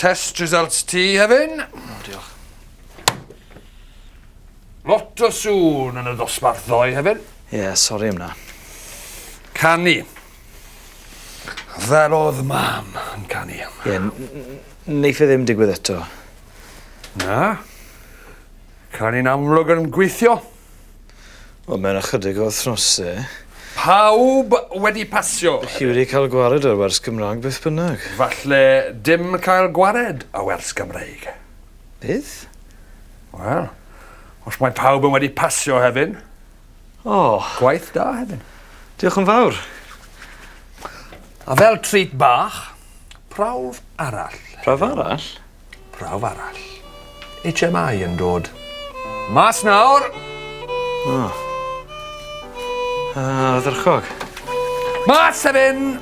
Test results ti, Hefin. O, diolch. Lot o sŵn yn y ddosbarth ddoe, Hefin. Ie, yeah, sori am 'na. Canu. Fel oedd mam yn canu. Ie, yeah, neiff e ddim digwydd eto. Na. Canu'n amlwg yn gweithio. Wel, mewn ychydig o wythnosau. Pawb wedi pasio. Chi wedi cael gwared o'r wers Gymraeg beth bynnag. Falle dim cael gwared y wers Gymreig. Beth? Wel, os mae pawb yn wedi pasio hefyd. O. Gwaith da hefyd. Diolch yn fawr. A fel treat bach, prawf arall. Prawf arall? Prawf arall. HMI yn dod. Mas nawr! O. Ardderchog. Mas Hefin!